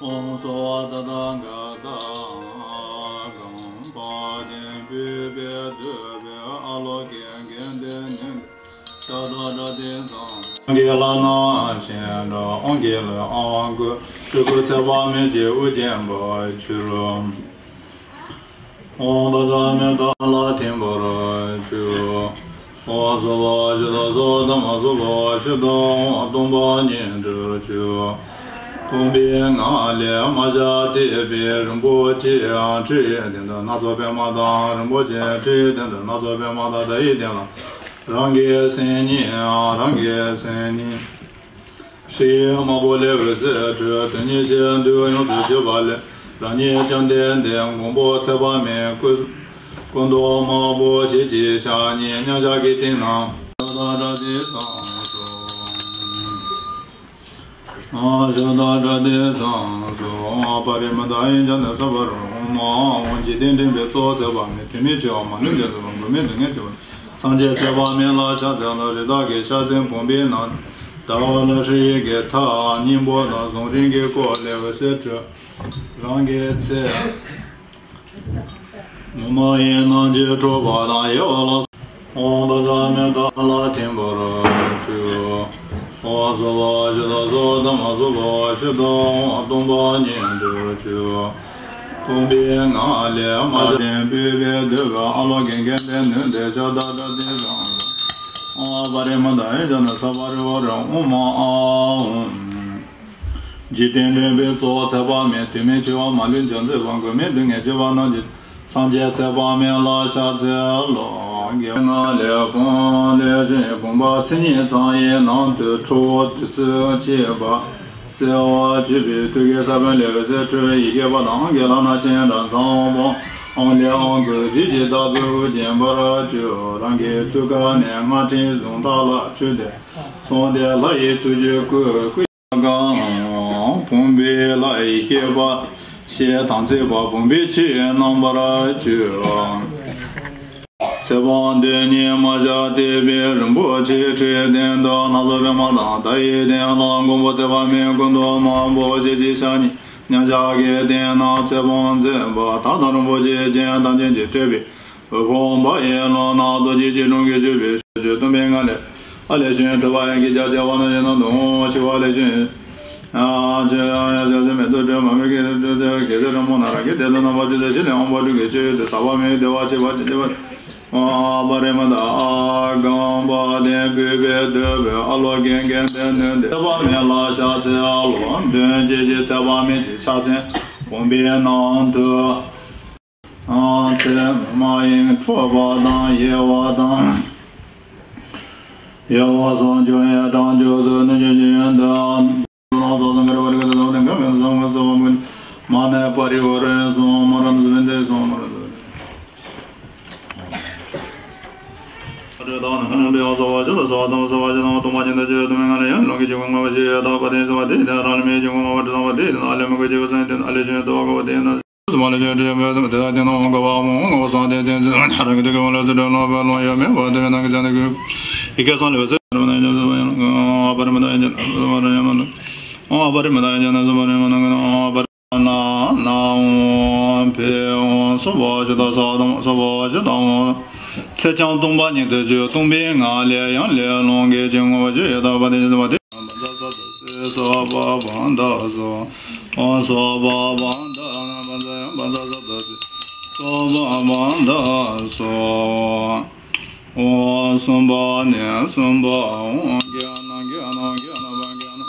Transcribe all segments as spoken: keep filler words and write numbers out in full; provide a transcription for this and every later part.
ཨོཾ་སྭ་བྷཱ་ད་ཐཱ་ག་ཏ་ག་ཨཱཿཧཱུྃ། བ་དན་བུས་པས་བསྡུས་པའི་ཨ་ལོ་ཀེ་གན་ལྡན་ནི། ཤ་དང་སྒྲ་དེ་ཙམ་དུ། གི་ལ་ན་ཤིན་ཏུ་ཨོཾ་གི་ལ་ཨ་གུ་ཤྲི་གུ་ཚེ་དཔག་མེད་ཀྱི་དབུ་རྒྱན་པར་གྱུར། ཨོཾ་བཛྲ་མི་ཏྲ་ལ་ཐིམ་པར་གྱུར། ཨོཾ་སྭ་བྷཱ་ཤུདྡྷ་སྭ་དྷརྨ་སྭ་བྷཱ་ཤུདྡྷ་ཨོཾ་སྟོང་པ་ཉིད་དུ་གྱུར། སྟོང་པའི་ངང་ལས་མ་ཤར་ཏེ་པའི་རིན་པོ་ཆེ་ཁྲི་ཡི་སྟེང་དུ་སྣ་ཚོགས་པདྨ་དང་། རིན་པོ་ཆེ་ཁྲི་ཡི་སྟེང་དུ་སྣ་ཚོགས་པདྨ་དང་། དེ་ཡི་སྟེང་ལ་རང་གི་སེམས་ཉིད་རང་གི་སེམས་ཉིད། ཧྲཱིཿདམར་པོ་ལས་འོད་ཟེར་འཕྲོས། དེ་ཉིད་ཕྱིར་འདོད་ཡོངས་སུ་གྱུར་པ་ལས། རང་ཉིད་བཅོམ་ལྡན་འདས་མགོན་པོ་ཚེ་དཔག་མེད་སྐུ། སྐུ་མདོག་དམར་པོ་ཞལ་གཅིག་ཕྱག་གཉིས་མཉམ་གཞག་གི་སྟེང་ན། ཤ་དང་སྒྲ་དེ་ཙམ་དུ། ཨ་ཤ་དང་སྒྲ་དེ་ཙམ་དུ། ཨ་པ་རི་མི་ཏ་ཡེ་ཛྙཱ་ན་སྭ་བྷཱ་ར་ཨོཾ་ཨཱཿཧཱུྃ། འཇིག་རྟེན་འདྲེན་པའི་གཙོ་བོ་ཚེ་དཔག་མེད། དུས་མེད་འཆི་བ་མ་ལུས་འདི་ཚེ་དང་། འགོག་མེད་སྡུག་བསྔལ་འཆི་བ། སངས་རྒྱས་ཚེ་དཔག་མེད་ལ་ཕྱག་འཚལ་ལོ། རི་དྭགས་ཀྱི་ཕྱག་མཚན་བུམ་པའི་ནང་། ཟླ་བ་ལ་ཧྲཱིཿདམར་པོ་དང་། སྙིང་པོ་དང་གཟུངས་རིང་གི་སྐོར་ལས་འོད་ཟེར་འཕྲོས། རང་གི་ཚེ་སྔོན་མ་ཡི་རྣམ་འགྱུར་འཕྲོག་པ་དང་། ཡལ་བ་ལ། ཨོཾ་བཛྲ་མི་ཏྲ་ལ་ཐིམ་པར་གྱུར། ཨོཾ་སྭ་བྷཱ་ཤུདྡྷ་སྭ་དྷརྨ་སྭ་བྷཱ་ཤུདྡྷ་ཨོཾ་སྟོང་པ་ཉིད་དུ་གྱུར། སྟོང་པའི་ངང་ལས་མ་ཤར་ཏེ་པའི་རིན་པོ་ཆེ་ཁྲི་ཡི་སྟེང་དུ་སྣ་ཚོགས་པདྨ་དང་། དེ་ཡི་སྟེང་ལ་རང་གི་སེམས་ཉིད་རང་གི་སེམས་ཉིད། ཨོཾ་པ་རི་མི་ཏ་ཡེ་ཛྙཱ་ན་སྭ་བྷཱ་ར་ཨོཾ་ཨཱཿཧཱུྃ། འཇིག་རྟེན་འདྲེན་པའི་གཙོ་བོ་ཚེ་དཔག་མེད། དུས་མེད་འཆི་བ་མ་ལུས་འཇོམས་མཛད་པ། འགོག་མེད་སྡུག་བསྔལ་འཆི་བ་རྣམས་ཀྱི། སངས་རྒྱས་ཚེ་དཔག་མེད་ལ་ཕྱག་འཚལ་ལོ། དགེ་བའི་ངང་ལས་བུམ་ལས་བྱུང་བའི་བུམ་པ་མཚན་ཉིད་ཚང་བའི་ནང་དུ་ཁྲོ་བོ་བདུད་རྩི་ཆེས་པ་གསལ་བར་བྱེད་པའི་ཐུགས་ཀའི་ས་བོན་ལས་འོད་ཟེར་འཕྲོས། ཡི་གེ་པ་དང་གི་ལ་ན་ཤིང་ར་ཛཾ་བོ་ཨོཾ་ལས་ཨོཾ་ཀུ་ཤྲི་ཞེས་བཏགས་ཚུལ་དབུ་བརྒྱན་པར་གྱུར། རང་གི་ཐུགས་ཀ་ནས་སྔར་ཕྲེང་བཟུང་ཐག་ལ་ཆུད་དེ་སོང་སྟེ་ལྷ་ཡི་ཐུགས་རྒྱུད་བསྐུལ། སྐུ་གང་བུམ་པའི་ལྷ་ཡི་བསྐྱེད་པ་ཞེས་དམ་ཚིག་པ་བུམ་པའི་ཆོས་རྣམ་པར་གྱུར། ཚེ་དཔག་དོན་གཉིས་མ་ཤར་ཏེ་པའི་རིན་པོ་ཆེ་ཁྲི་ཡི་སྟེང་དུ་སྣ་ཚོགས་པདྨ་དང་། དེ་ཡི་སྟེང་ལ་མགོན་པོ་ཚེ་དཔག་མེད་སྐུ་མདོག་དམར་པོ་ཞལ་གཅིག་ཕྱག་གཉིས་མཉམ་གཞག་གི་སྟེང་ན་ཚེ་དཔག་མཛད་པ་དག་དང་རིན་པོ་ཆེ་ཅན་ཐམས་ཅད་ཀྱིས་སྤྲས་པའི་འོད་ཕུང་འབར་བའི་ཀློང་ན་རྡོ་རྗེ་སྐྱིལ་ཀྲུང་གིས་བཞུགས་པའི་ཞབས་ཀྱུ་སྟོང་པའི་ངང་ལས། ཨ་ལས་བྱུང་ཐུབ་པ་ཡན་གྱི་རྒྱ་ཆེ་བ་རྣམས་ཀྱི་ནང་དུ་འོང་། ཞི་བ་ལས་བྱུང་ཨ་ཅེ་ཡ་ཡ་ཞབས་ཀྱུ་མེ་ཏོག་སྤྲིན་མ་མོའི་སྐད་དུ་སྤྲུལ་ཏེ་རྒྱལ་སྲས་ཀྲུང་མོ་ན་ར་གི་དེ་ཚོ་རྣམ་པ་བཅུ་དང་ཞི་ལས་འོངས་པ་སྤྲུལ་སྐུའི་སྤྱོད་ཡུལ་དུ་ཟག་པ་མེད་བདེ་བ་ཆེ་བ་ཅི་བདེ་བ། ཨ་པ་རི་མི་ཏ་ཨ་གང་བ་དན་བུས་པས་བསྡུས་པའི་ཨ་ལོ་ཀེ་གན་ལྡན་ནི་དེ་ཚེ་དཔག་མེད་ལ་ཕྱག་འཚལ་ལོ། མདུན་བསྐྱེད་ཀྱི་ཚེ་དཔག་མེད་ཀྱི་ཕྱག་མཚན་བུམ་པའི་ནང་དུ། ཨ་ཚེ་མ་ཡིན་འཕྲོག་པ་དང་ཡལ་བ་དང་། ཡལ་བ་སོགས་འབྱུང་བའི་གྲངས་བཅུ་ཚོ་ནི་ཆོས་ཅན་ཡོན་ཏན། ལོ་ཙཱ་བཀའ་ར་བ་རི་ཀ་ཏ་ཙོ་ནི་ཀ་མེ་ཙོ་མ་ནེ་པ་རི་ཝ་རེ་སོ་མ་ར་ཙོ་མེ་ཏེ་སོ་མ་ར་ཙོ། ཨ་རེ་ད་ནི་ཁ་ནང་པའི་ཨོ་སོ་བ་ཅི་ད་སོ་དམ་སོ་བ་ཅི་དང་སྟོང་པ་ཉིད་དུ་ཆོས་སྟོང་པའི་ངང་ལས་ཡང་ལོ་གི་ཆོས་ཀུན་ངོ་བོ་ཆོས་ཡོད་དག་པ་དེ་སོ་བ་དེ་དེ་རང་ལ་མེད་ཆོས་ངོ་བོ་དྲི་སོང་བ་དེ་དེ་ཨ་ལས་མི་དགོས་ཆོས་སོང་དེ་ཨ་ལས་ཆོས་དོ་བ་གོ་བ་དེ་ན། སུ་མ་ལ་ཆོས་དྲི་བའི་སེམས་དེ་དག་དེ་ནང་འོང་དགའ་བ་མོ་ངོ་བོ་སང་དེ་དེ་ཚེ་རང་གི་དུས་ཀྱི་འོང་ལས་སུ་འདྲ་ལོང་བའི་ལོང་ཡོད་མེད་པ་དེ་བས་ནང་གི་ཚེ་ནི་ཀུན་ཡི་གེ་སང་ལས་སུ་ཨ་པ་རི་མི་ཏ་ཡེ་ཛྙཱ་ན་སྭ་བྷཱ་ར་ཨ་པ་རི་མི་ཏ་ཡེ་ཛྙཱ་ན་སྭ་བྷཱ་ར་ཨ་ན་ན་ཨོཾ་ཕཊ་ཨོཾ་སྭ་བྷཱ་ཤུདྡྷ་སྭ་དྷརྨ་སྭ་བྷཱ་ཤུདྡྷ་ཨོཾ། ཚེ་ཆེན་སྟོང་པ་ཉིད་དུ་གྱུར། སྟོང་པའི་ངང་ལས་ཡང་ལས་ལོང་གི་ཆོས་ངོ་བོ་ཆོས་ཡོད་དག་པ་དེ་ཚེ་ནི་ཀུན་ཡི་སང་ལས་སུ་ཨ་པ་བན་དྷ་སྭཱ་ཧཱ། ཨོཾ་སྭ་བྷཱ་བན་དྷ་ན་བན་དྷ་ཡ་བན་དྷ་ས་དྷ་སྭཱ་ཧཱ། སྭ་བྷཱ་བན་དྷ་སྭཱ་ཧཱ། ཨོཾ་སུམ་བྷ་ནི་སུམ་བྷ་ཨོཾ་གྱ་ནང་གྱ་ནང་གྱ་ན་བ་གྱ་ན།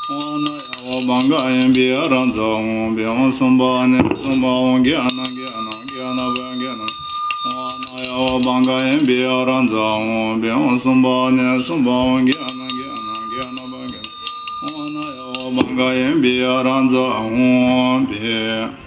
ཨོཾ་ན་ཡ་བ་བང་ག་ཡིན་པའི་རང་ཚ་ཨོཾ་བི་ཨོཾ་སུམ་བྷ་ནི་སུམ་བྷ་ཨོཾ་གྱ་ནང་གྱ་ནང་གྱ་ན་བ་གྱ་ན། ཨོཾ་ན་ཡ་བ་བང་ག་ཡིན་པའི་རང་ཚ་ཨོཾ་བི་ཨོཾ་སུམ་བྷ་ནི་སུམ་བྷ་ཨོཾ་གྱ་ནང་གྱ་ནང་གྱ་ན་བ་གྱ་ན། ཨོཾ་ན་ཡ་བ་བང་ག་ཡིན་པའི་རང་ཚ་ཨོཾ་བི།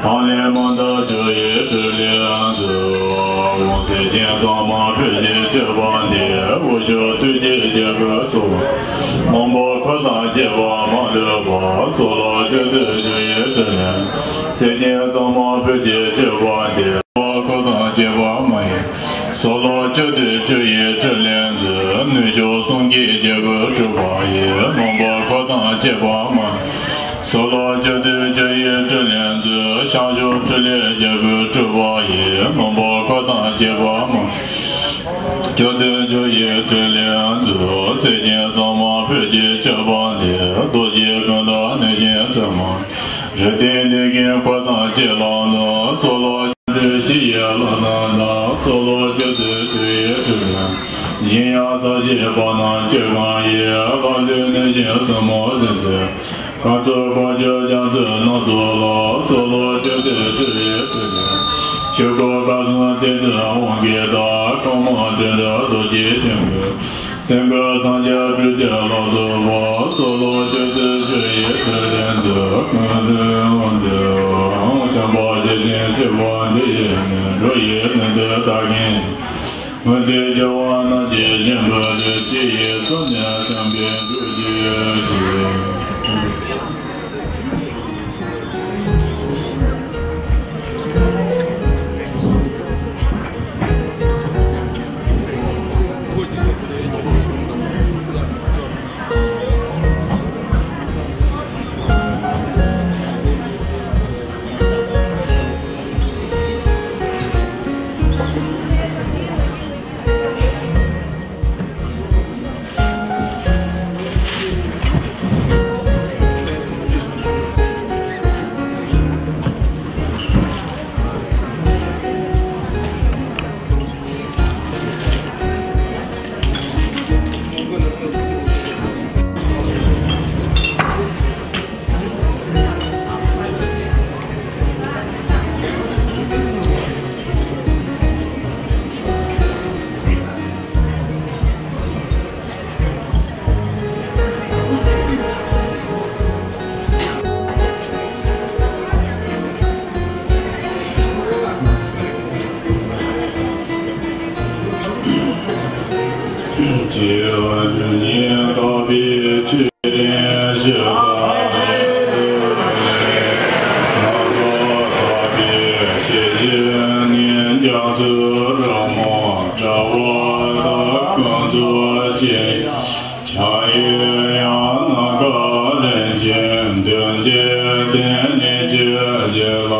དང་ལས་མང་དག་ཇོ་ཡི་ཕྲིན་ལས་མཛོད། འོད་ཟེར་ཅན་གཙང་མ་ཕུལ་ཞིང་མཆོད་པ་འདི། དབུ་ཕྱུག་ཐུགས་རྗེ་རྒྱལ་པོའི་གཙོ་བོ། མང་པོ་འཁོར་དང་བཅས་པ་མ་ལུས་པ། གསོལ་ལོ་ཆོས་སྡུད་ཆོས་ཡི་ཕྲིན་ལས། སེར་ཆེན་གཙང་མ་ཕུལ་ཞིང་མཆོད་པ་འདི། འཁོར་དང་བཅས་པ་མ་ཡིན། གསོལ་ལོ་ཆོས་སྡུད་ཆོས་ཡི་ཕྲིན་ལས་མཛོད། ནུས་མཆོག་གསུམ་གྱི་རྒྱལ་པོའི་སྤྲུལ་པ་ཡིས། མང་པོ་འཁོར་དང་བཅས་པ་མ། གསོལ་ལོ་ཆོས་སྡུད་ཆོས་ཡི་ཕྲིན་ལས་མཛོད། ཤར་ཕྱོགས་ཕྲིན་ལས་རྒྱལ་པོའི་སྤྲུལ་པ་ཡིས། མང་པོ་འཁོར་དང་བཅས་པ་མ། ཆོས་སྡུད་ཆོས་ཡི་ཕྲིན་ལས་མཛོད། སེར་ཆེན་གཙང་མ་ཕུལ་ཞིང་མཆོད་པ་འདི། རྡོ་རྗེ་ཀུན་ཏུ་གནས་ཤིང་བཙུན་མོ། རིགས་ལྡན་འདི་ཀྱང་འཁོར་དང་བཅས་ལ་འདུད། གསོལ་ལོ་ཆོས་སྡུད་ཞི་བའི་ལྷ་རྣམས་དང་། གསོལ་ལོ་ཆོས་སྡུད་ཆོས་ཡི་ཕྲིན་ལས། གཞན་ཡང་ས་གཞི་བར་སྣང་བཅུ་གང་ཡི། ལྷ་ལུས་གནས་ཤིང་བཙུན་མོ་བཞིན་མཛེས། ཁམས་གསུམ་འཁོར་སྐྱོང་རྒྱ་མཚོའི་རྣམ་རྫོགས་ལ། གསོལ་ལོ་ཆོས་སྡུད་ཆོས་ཡི་ཕྲིན་ལས། ཆོས་སྐུ་དཀར་གསུམ་ཏིང་འཛིན་དབང་གིས་དག། རྐང་མང་ཕྲིན་ལས་རྡོ་རྗེ་ཆེན་པོས། སེམས་དཔའ་སངས་རྒྱས་སྤྲུལ་གྱི་ལྷ་ཚོགས་པ། གསོལ་ལོ་ཆོས་སྡུད་ཆོས་ཡི་ཕྲིན་ལས་མཛོད། ཀུན་ཏུ་འོང་དུ་འོང་། བྱམས་པ་ཇི་བཞིན་སྤྱོད་པ་འདི་ཡིས་ནི། འགྲོ་ཡི་དོན་དུ་བདག་གིས། སྔོན་ཚེ་སྐྱེ་བ་རྣམས་ཀྱི་ཞིང་པོ་དེ། སྐྱེ་ཡི་ཚུལ་ནི་བྱམས་པས་འགྲུབ་གྱུར་ཅིག། ནས་ཆོས་བྱེད་ལ།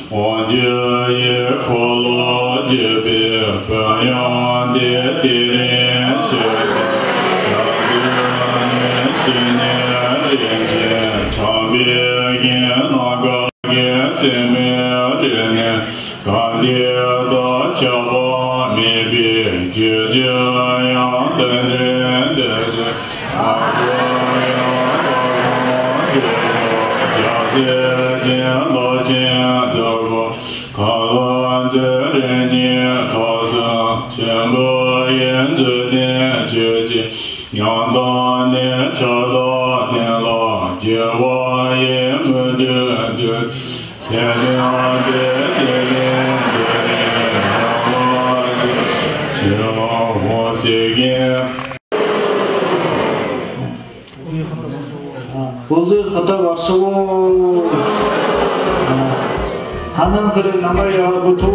དབང་ཆེན་ཡི་འཁོར་ལོ་བརྒྱུད་པའི་བོན་དབྱངས་དེ། དེ་རིང་ཆོས་ཀྱི་ཞག་བདུན་ནས་ཕྱི་ཉིན་རིན་ཆེན་འཆང་བའི་ཞིང་ནམ་མཁའ་གི་སྲིན་མོའི་རིགས་ནས། གང་དེ་དག་ཁྱབ་པ་མེད་པའི་རྒྱུད་ཀྱི་ཡང་དག་འདྲེན་ཏེ། ཨ་ཧོ་ཡང་དག་ཁོང་ཁྱོད་ལ་ཕྱག་འཚལ་ཞིང་བསླབ་བྱིན་དུ་བ། གང་ལ་དེ་རིང་ཉིད་ཐོས་བསམ་ཆེན་པོ་ཡི་མཛོད་རྟེན་ཆོས་ཀྱི་ཉམས་དང་ནི་ཕྱག་དང་བསྟན་ལ་དགྱེས་པ་ཡི་མོས་གུས་མཛོད། འོད་ཟེར་ཁ་ཐག་བར་སོ། ཧ་ནང་ཁ་རེ་ནམ་ཡ་གོ་ཐོ།